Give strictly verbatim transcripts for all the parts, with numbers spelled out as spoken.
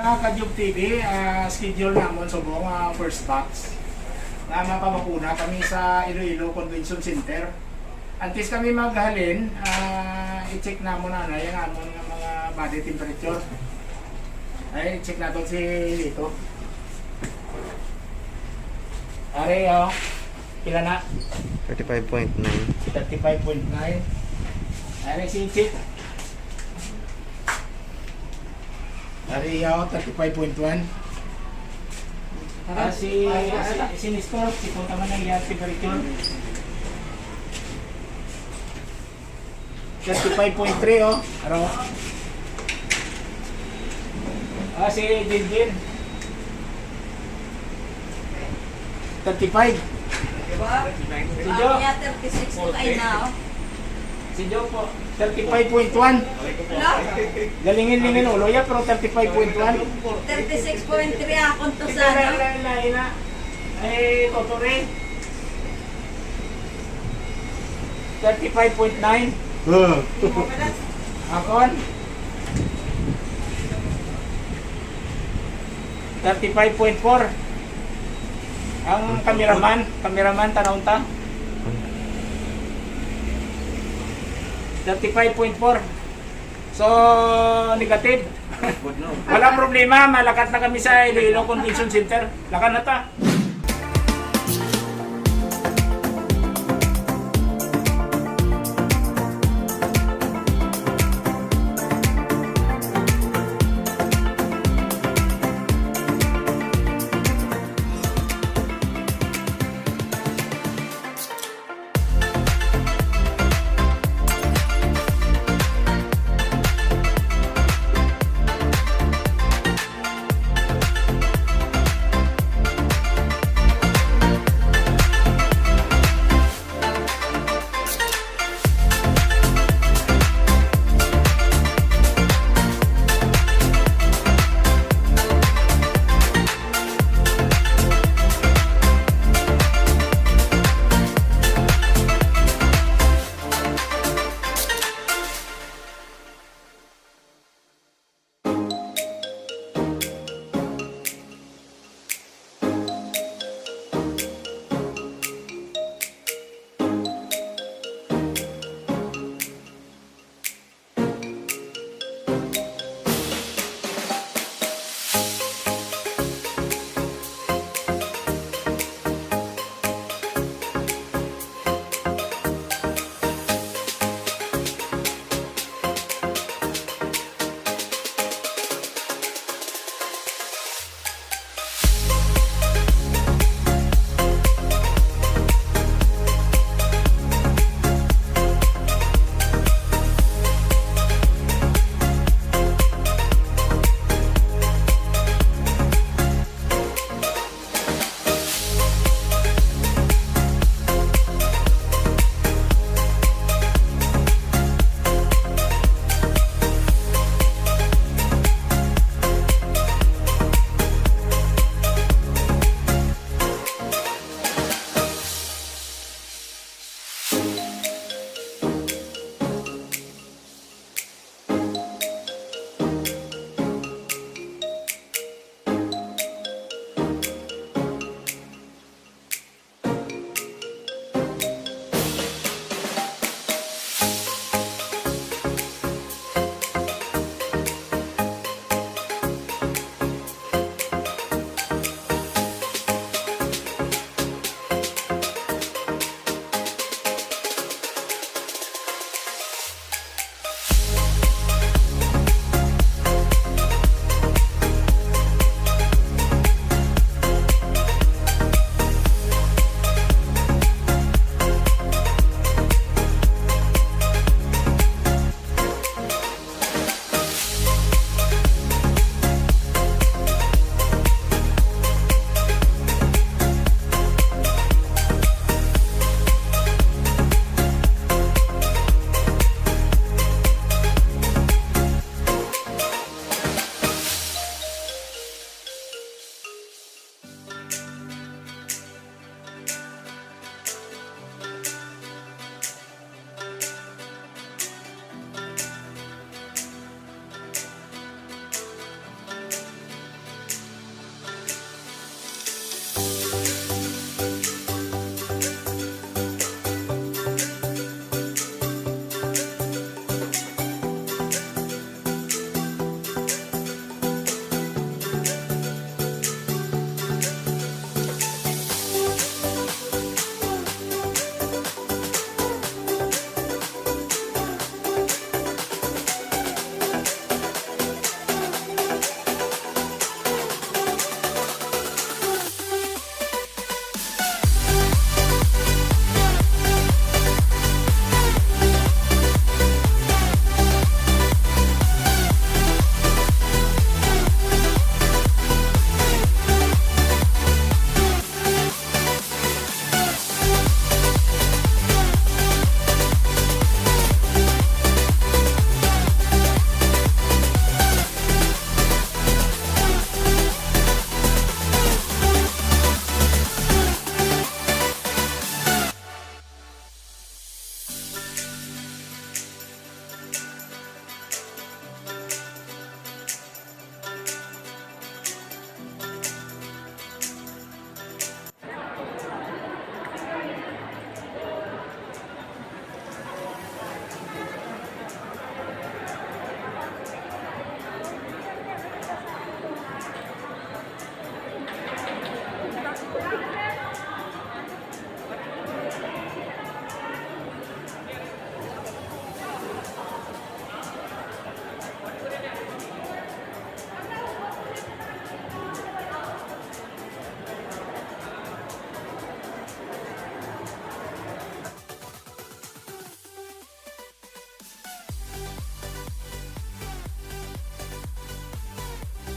Mga Kadyog T V, ah, schedule namon subong, ah, first batch nga mapabakuna kami sa Iloilo Convention Center. Antes kami maghalin, ah, i-check namon na yung amon nga mga body temperature. Ay, i-check nato si Lito. Are, oh. Pila na? Thirty-five point nine. Thirty-five point nine. Are, si Chief. Ari, yaw, thirty-five point one. Ah, si, si, si Nestor, si Punta man ang iyang temperature. Thirty-five point three, oh. Aro. Ah, si Jinjin. Thirty-five. Diba? Si Jo. Ang niya, thirty-six po kayo na, oh. Si Jo po, thirty-five point one. Hello? Galingin-lingin ulo ya, pero thirty-five point one. Thirty-six point three akong to sa, ano? Ina, ina, ina. Eh, Totore. Thirty-five point nine. Ah. Akon. Thirty-five point four. Ang cameraman, cameraman, tanawon ta. Thirty-five point four. So, negative. Walang problema, malakat na kami sa Iloilo Convention Center. Lakan na ta.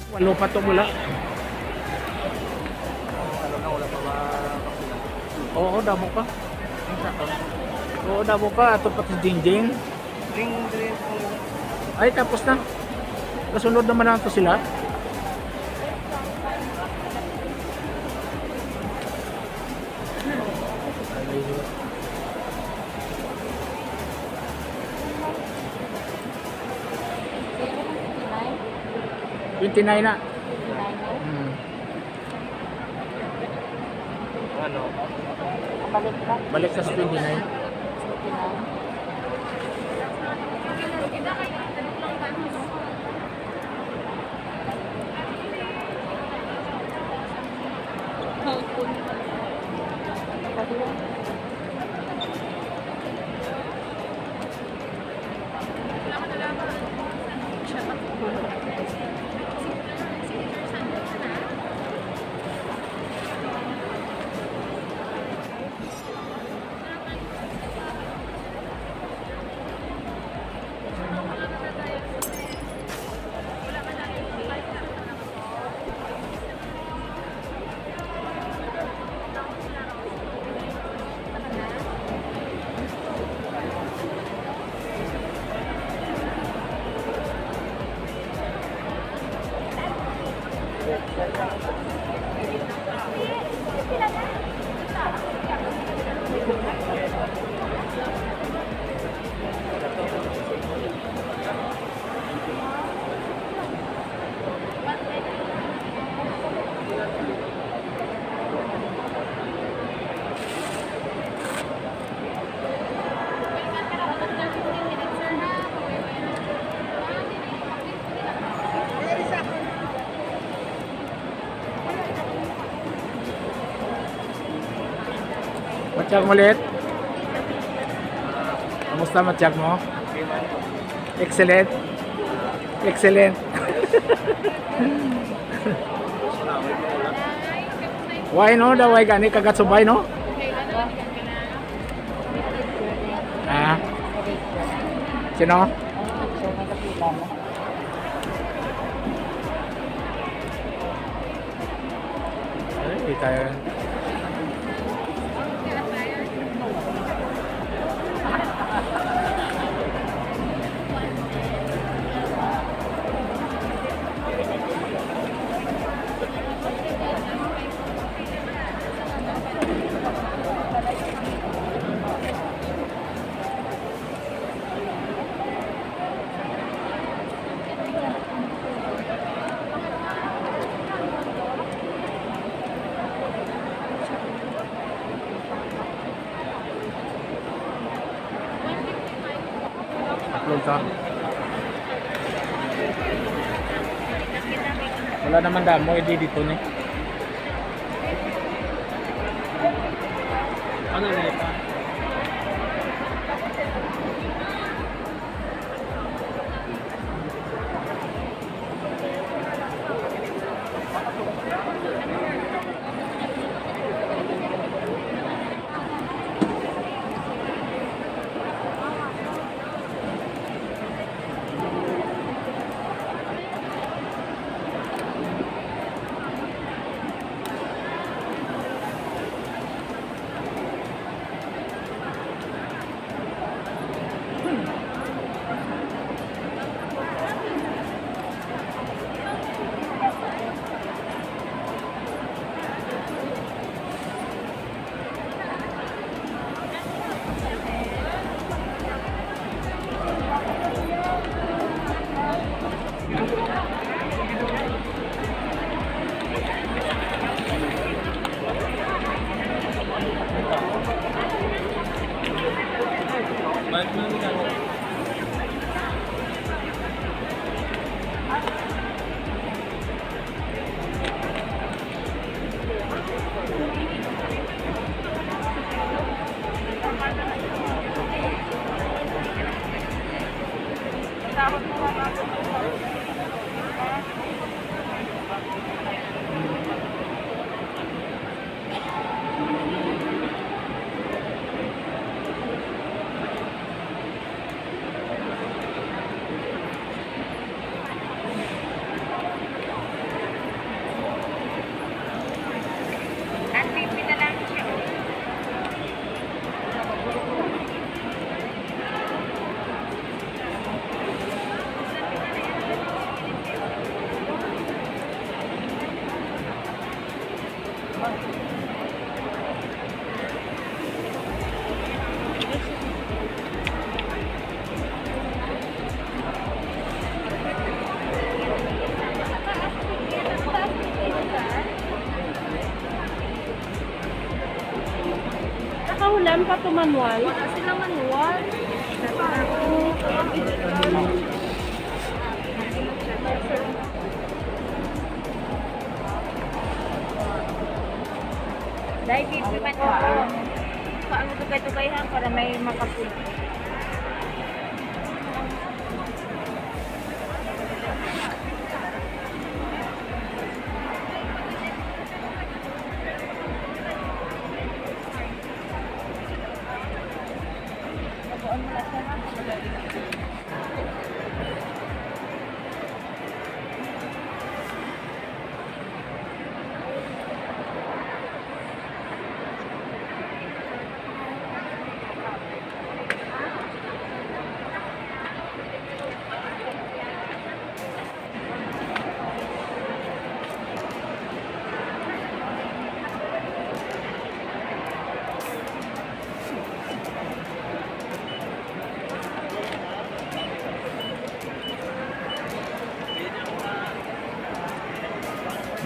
Walo pa to, wala. Oo, damo pa. Oo, damo pa. Ato pa si Jingjing. Ay, tapos na. Kasunod naman na to sila. Twenty-nine na. Hmm. Ano? Balik sa twenty-nine. Matyag mo ulit. Kamusta, matyag mo? Excellent. Excellent. Why no? Daw why gani kagatsubay, no? Ah. Sino? Ay, di tayo. Upload ka. Wala naman damo, edi dito ni. Ano na ito? Saan pa to manual? Sila manual. Dahil dito man. Paano to kayo kayo para may makapula?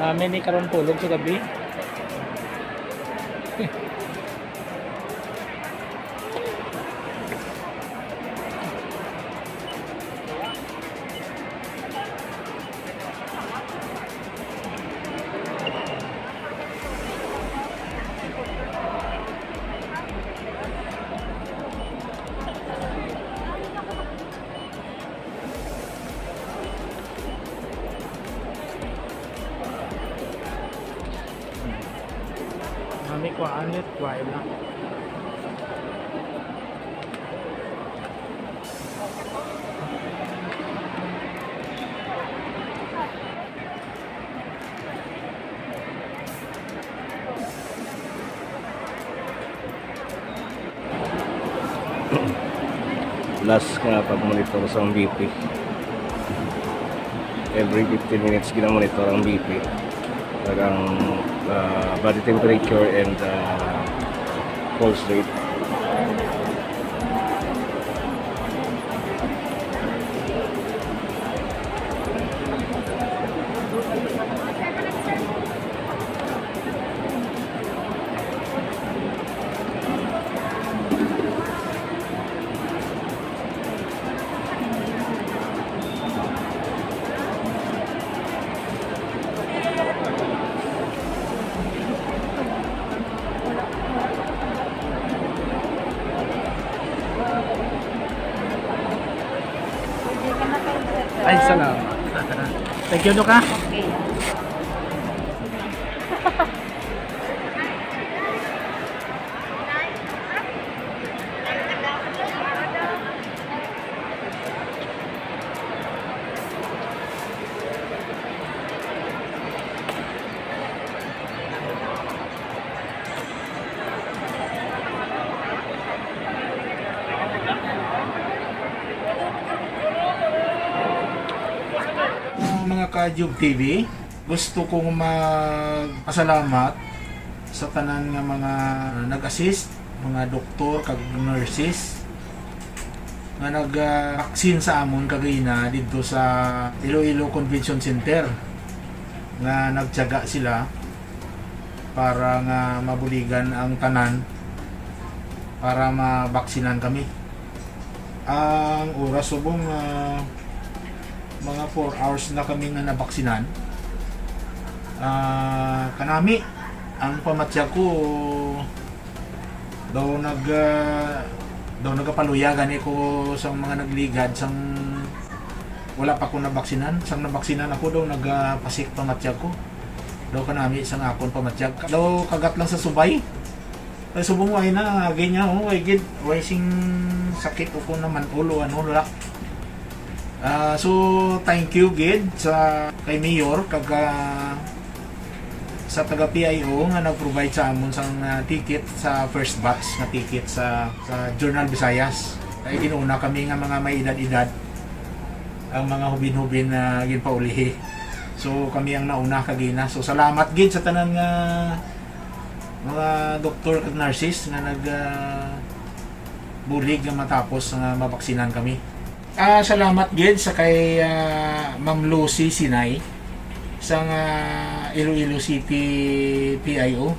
Namin ni karon tulog sa gabi. Mami, kuhaan ulit, kuhaan lang. Last nga pag-monitor sa B P. Every fifteen minutes gina-monitor ang B P. Kag ang, ah, body temperature and, ah, pulse rate. Ay, salamat. Thank you, Doc, ha? Okay. Mga ka-Jube T V, gusto kong magpasalamat sa tanan nga mga nag-assist, mga doktor kag nurses nga nag, ah, vaccine sa amon kagina didto sa Iloilo Convention Center, nga nagtiyaga sila para nga mabuligan ang tanan para mabaksinan kami. Ang oras subong, ah, mga four hours na kami nga nabaksinan. Ah, kanami, ang pamatyag ko, daw nag, ah, daw nagapaluya gani ko sa mga nagligad sang wala pa ko nabaksinan. Sang nabaksinan ako, daw nagapasik pamatyag ko. Daw kanami sang akon pamatyag. Daw kagat lang sa subay. Ay, subong way na, agi niya, oh, way gid, way sing sakit o kung naman ulo, ano, wala. Ah, so, thank you gid sa kay Mayor, kag, ah, sa taga P I O nga nag-provide sa amon sang, ah, ticket sa first batch nga ticket sa, sa Journal Visayas. Kay ginuna kami nga mga may edad-edad, ang mga hubin-hubin na ginpaulihi. So, kami ang nauna kagina. So, salamat gid sa tanan nga mga doktor kag nurses nga nag, ah, bulig nga matapos nga mabaksinan kami. Ah, salamat gid sa kay, ah, Ma'am Lucy Sinay sang, ah, Iloilo City P I O.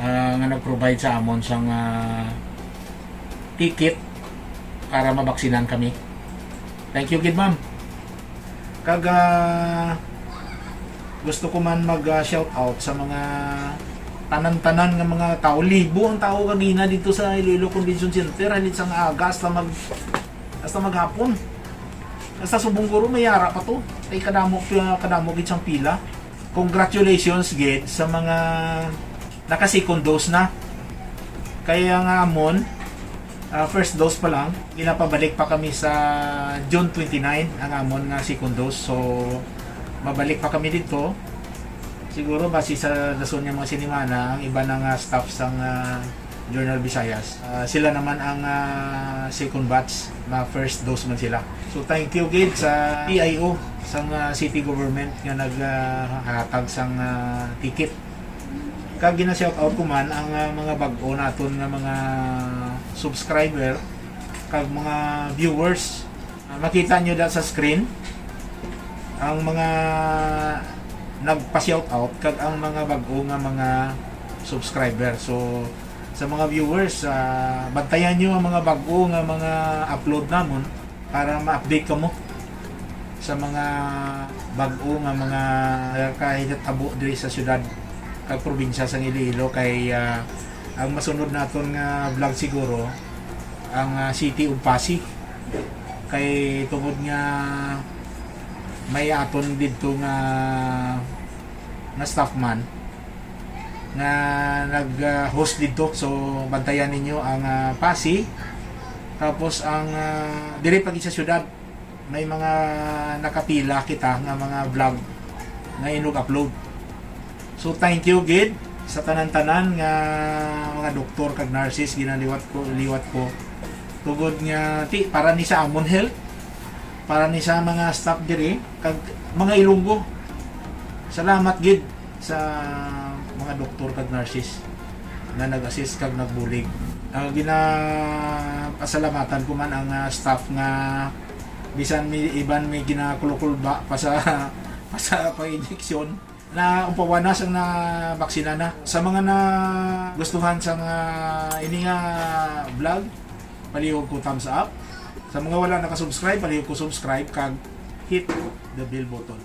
ah, nga nag-provide sa amon sang, ah, ticket para mabaksinan kami. Thank you gid, ma'am. Kag, ah, gusto ko man mag, ah, shout out sa mga tanan-tanan nga mga tao. Libo ang tao kagina dito sa Iloilo Convention Center. Halin sang aga hasta mag, hasta maghapon. Hasta subong guro may ara pa to. Kay kadamo, kadamo gid sang pila. Congratulations gid sa mga naka second dose na. Kaya nga amon, ah, first dose pa lang, ginapabalik pa kami sa June twenty-nine ang amon nga second dose. So, mabalik pa kami dito. Siguro basi sa dason nga mga sinimana, ang iba na nga staff sang, ah, Journal Visayas, ah, sila naman ang, ah, second batch, ma first dose man sila. So, thank you gid sa P I O, sang, ah, city government nga naghatag sang, ah, ticket. Kag gina-shout out ko man ang, ah, mga bag-o naton nga mga subscriber kag mga viewers. Ah, makita nyo da sa screen ang mga nagpa-shout out kag ang mga bag-o nga mga subscriber. So, sa mga viewers, ah, bantayan nyo ang mga bag-o nga mga upload namon para ma-update kamo sa mga bag-o nga mga nagakahitabo diri sa syudad kag probinsya sang Iloilo. Kay, ah, ang masunod naton nga vlog siguro ang, ah, City of Passi, kay tungod nga may aton didto nga, nga staff man nga nag, ah, host didto. So, bantayan ninyo ang, ah, Passi. Tapos ang, ah, diri pa gid sa syudad, may mga nakapila kita nga mga vlog nga inog upload. So, thank you gid sa tanan-tanan nga mga doktor kag nurses ginaliwat ko, liwat ko. Tungod nga ti para ni sa amon health, para ni sa mga staff diri kag mga Ilonggo. Salamat gid sa mga doktor kag nurses nga nag-assist kag nagbulig. Ah, ginapasalamatan ko man ang, ah, staff nga bisan may iban may ginakulukulba pa sa pa sa pag-injeksyon, na umpawan na sang nabaksina na. Sa mga na gustuhan sa nga ini nga vlog, palihog ko thumbs up. Sa mga wala nakasubscribe, palihog ko subscribe kag hit the bell button.